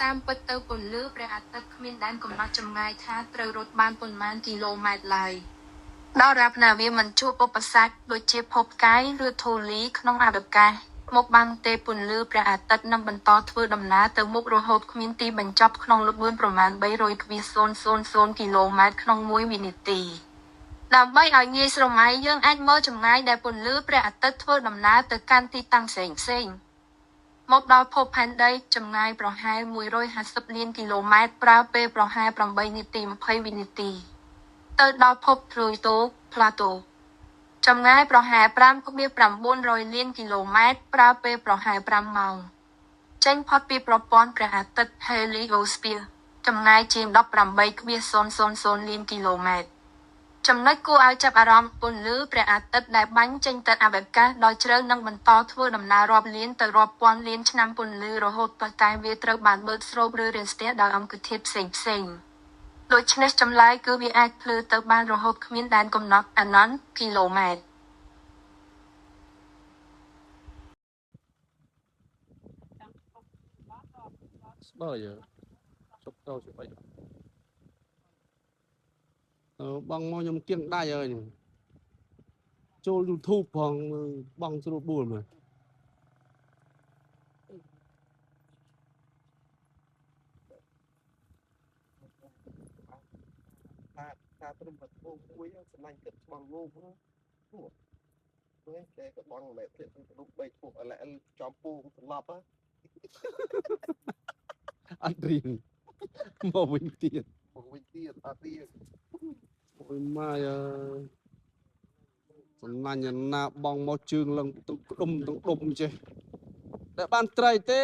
តាមពិតទៅពន្លឺព្រះអាទិត្យគ្មានដែនកំណត់ចម្ងាយថាត្រូវរត់បានប៉ុន្មានគីឡូម៉ែត្រឡើយ ដរាបណាវាមិនជួបឧបសគ្គដូចជាភពផ្កាយឬធូលីក្នុងអវកាសមកបាំងទេពន្លឺព្រះអាទិត្យនឹងបន្តធ្វើដំណើរទៅមុខរហូតគ្មានទីបញ្ចប់ក្នុងល្បឿនប្រមាណ300,000គីឡូម៉ែត្រក្នុងមួយវិនាទីដើម្បីឲ្យងាយស្រមៃយើងអាចមើលចម្ងាយដែលពន្លឺព្រះអាទិត្យធ្វើដំណើរទៅកាន់ទីតាំងផ្សេងៗមកដល់ភពផែនដីចម្ងាយប្រហែល150លានគីឡូម៉ែត្រប្រើពេលប្រហែល8នាទី20វិនាទីទៅដល់ភពព្លូតូផ្លាតូចម្ងាយប្រហែល5.900លានគីឡូម៉ែត្រប្រើពេលប្រហែល5ម៉ោងចេញផុតពីប្រព័ន្ធព្រះអាទិត្យ Heliosphere ចម្ងាយជាង18.000លានគីឡូម៉ែត្រចំណុចគួរឲ្យចាប់អារម្មណ៍ពន្លឺព្រះអាទិត្យដែលបាញ់ចេញទៅអវកាសដោយជ្រៅនឹងបន្តធ្វើដំណើររាប់លានទៅរាប់ពាន់លានឆ្នាំពន្លឺរហូតទាល់តែវាត្រូវបានបឺតស្រូបឬរាំងស្ទះដោយអង្គធាតុផ្សេងៗដូច្នេះចម្លើយគឺវាអាចភ្លឺទៅបានរហូតគ្មានដែនកំណត់អនន្តគីឡូម៉ែត្រស្បើយជប់ទៅជប់អីបងមកខ្ញុំគៀងដៃហើយចូល YouTube ផងបងស្រួលបួលមើល តាព្រំបធូមួយសម្លាញ់ទឹកច្បងងូបហ្នឹងមើលតែក៏បងមែនទៀតរូប3ពុះអលចំពូត្រឡប់ អត់រៀងមកវិញទៀត មកវិញទៀតអត់រៀង អូយម៉ាយអើយសំណាញ់ណាបងមកជើងឡើងទៅក្ដុំទៅដុំចេះតែបានត្រីទេ